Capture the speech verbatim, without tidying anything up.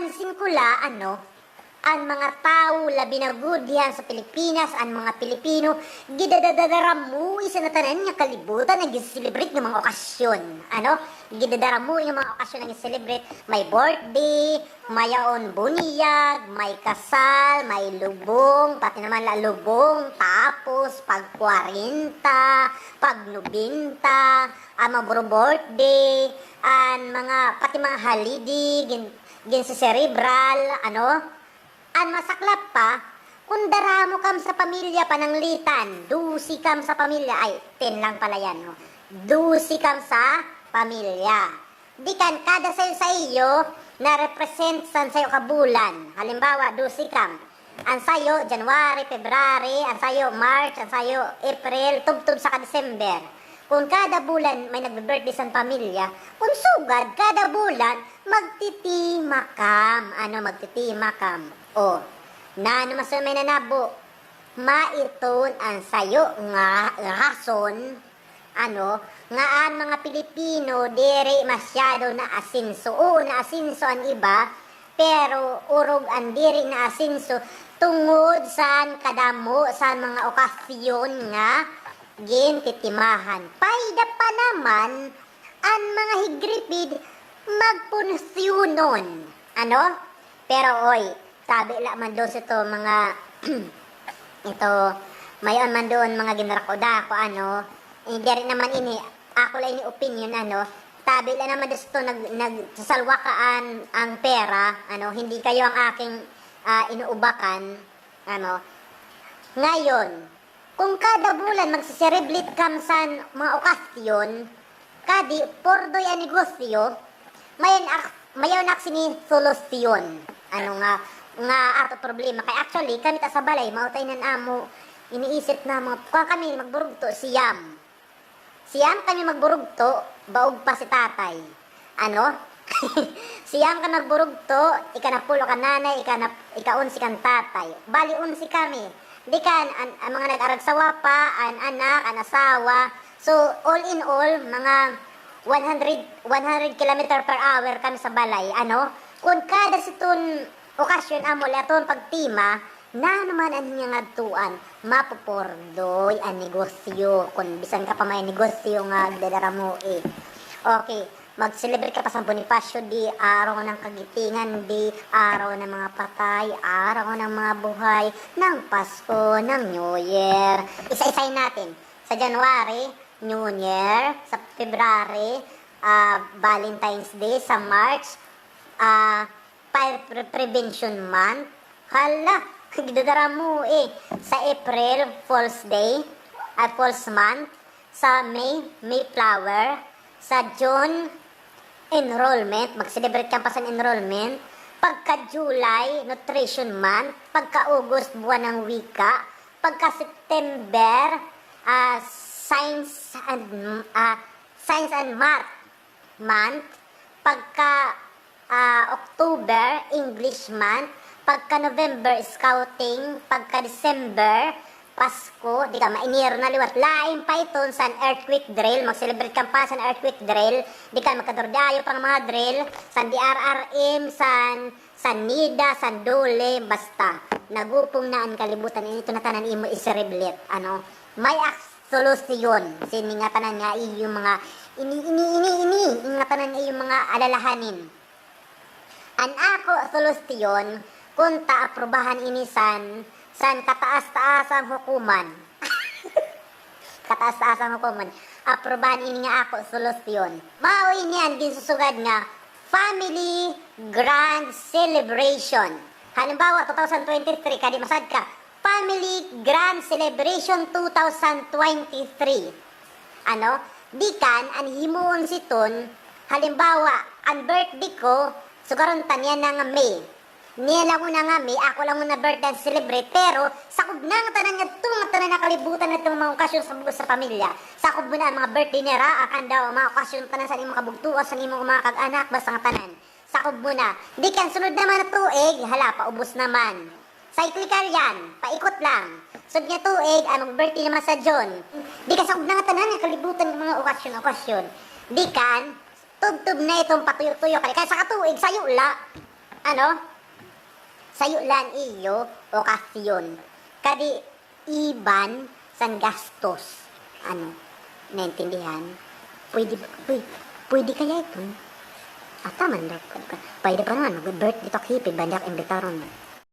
Pansin ko la, ano, an mga tawo, labi na gud dihan sa Pilipinas, an mga Pilipino, gidadadaramoy sa natanan nga kalibutan an gin-celebrate nga mga okasyon. Ano? Gidadaramoy nga mga okasyon an gin-celebrate. May birthday, may yaon bunyag, may kasal, may lubong, pati naman la lubong, tapos pag kwarenta, pag nobenta, an mga bro-, birthday, an mga, pati mga holiday, gin-, gin-celebrate, ano? An masaklap pa, kon daramo kam sa pamilya, pananglitan, dose kam sa pamilya, ay, ten lang pala yan, no? Dose kam sa pamilya. Di kan kada sayo-sayo na-represent san sayo ka bulan. Halimbawa, dose kam. An sayo, January, February, an sayo, March, an sayo, April, tubtob sa ka-December. Kon kada bulan may nagbe-birthday san pamilya, kon sugad kada bulan, magtitima kam. Ano, magtitima kam. O, nano man may nanabo? Maiton an sayo nga rason, ano, nga an mga Pilipino diri masyado naasenso. Oo, naasenso an iba, pero urog an diri naasenso tungod san kadamo san mga okasyon nga gintitimahan. Payda pa naman an mga higripid magpunsyonon. Ano? Pero, oy, tabi la man doon sa ito, mga, ito, mayon man doon, mga ginrako-dako, ano, eh, diri naman ini, ako la ini opinion, ano, tabi la naman doon sa ito, nag-, nagsasalwakaan ang pera, ano, hindi kayo ang aking, ah, inuubakan, ano. Ngayon, kon kada bulan magsisereblit kam san mga okasyon, kadi purdoy an negosyo, mayon ak-, mayon ak sini solusyon. Ano nga, nga ato problema. Kay actually, kami ta sa balay, mao ta ini an amo, iniisip na mga, kuan kami, magburugto, siyam. Siyam kami magburugto, baog pa si tatay. Ano? Siyam kami magburugto, ikanapulo kan nanay, ikana-, ika-onse kan tatay. Bali, onse kami. Di kan, an, an mga nag-aragsawa pa, an anak, an asawa. So, all in all, mga one hundred, one hundred kilometer per hour kami sa balay. Ano? Kon kada siton okasyon amo la iton pagtima, nano man an hiya ngadtuan, mapupurdoy an negosyo, kon bisan ka pa may negosyo nga gidadaramoy. Okay, mag-celebrate ka pa sa Bonifacio Day, araw ng kagitingan Day, araw ng mga patay, araw ng mga buhay, ng Pasko, ng New Year. Isa-isahin natin. Sa January, New Year. Sa February, ah, Valentine's Day. Sa March, ah, Fire Pre-, Prevention Month. Hala, gidadaramoy. Sa April, Fool's Day, ay, Fool's Month. Sa May, Mayflower. Sa June, enrollment. Mag-celebrate ka pa sa enrollment. Pagka-July, Nutrition Month. Pagka-August, Buwan ng Wika. Pagka-September, ah, Science and, ah, Science and Math Month, pagka, ah, October, English Month, pagka November, Scouting, pagka December, Pasko, di ka, ma-Enero na liwat. Lain pa iton san earthquake drill, mag-celebrate ka pa san earthquake drill, di ka, magkadurdayo pa nga mga drill, san D R R M, san, san NEDA, san DOLE, basta, nagupong na an kalibutan, ito na tanan imo i-celebrate, ano, may ak-, solusyon sini ngatanan nga iyo mga ini, ini, ini, ini, ngatanan nga iyo mga alalahanin. An ako solusyon, kon ta aprubahan ini san, san kataas-taasang hukuman. Kataas-taasang hukuman. Aprubahan ini nga ako solusyon. Mao ini an ginsusugad nga family grand celebration. Halimbawa, two thousand twenty-three, kadi masad ka, Family Grand Celebration two thousand twenty-three. Ano? Di kan, an himuon siton, halimbawa, an birthday ko, sugaron ta niyan nga May. Niya la una nga May, ako la una birthday an celebrate, pero sakob na nga tanan ngadto, nga tanan nga kalibutan ngadto nga mga okasyon sa bug-os sa pamilya. Sakob mo na an mga birthday nira, akan daw, an mga okasyon tanan sa imo kabugtuan, sa imo mga kag-anak, basta nga tanan. Sakob mo na. Di kan sunod naman na tuig, hala, paubos naman. Cyclical yan. Paikot lang. Sunod nga tuig, an mag-birthday naman sa June. Di kan sakob na nga tanan nga kalibutan nga mga okasyon-okasyon. Di kan, tubtob na iton patuyo-tuyo. Kay, kay sa katuig, sayo la. Ano? Sayo la an iyo okasyon. Kadi iban san gastos. Ano? Naintindihan? Pwede, pwede, pwede kaya ito? Ata man daw. Pwede pa naman, mag-birthday ito ak hipi, banda ak imbitaron.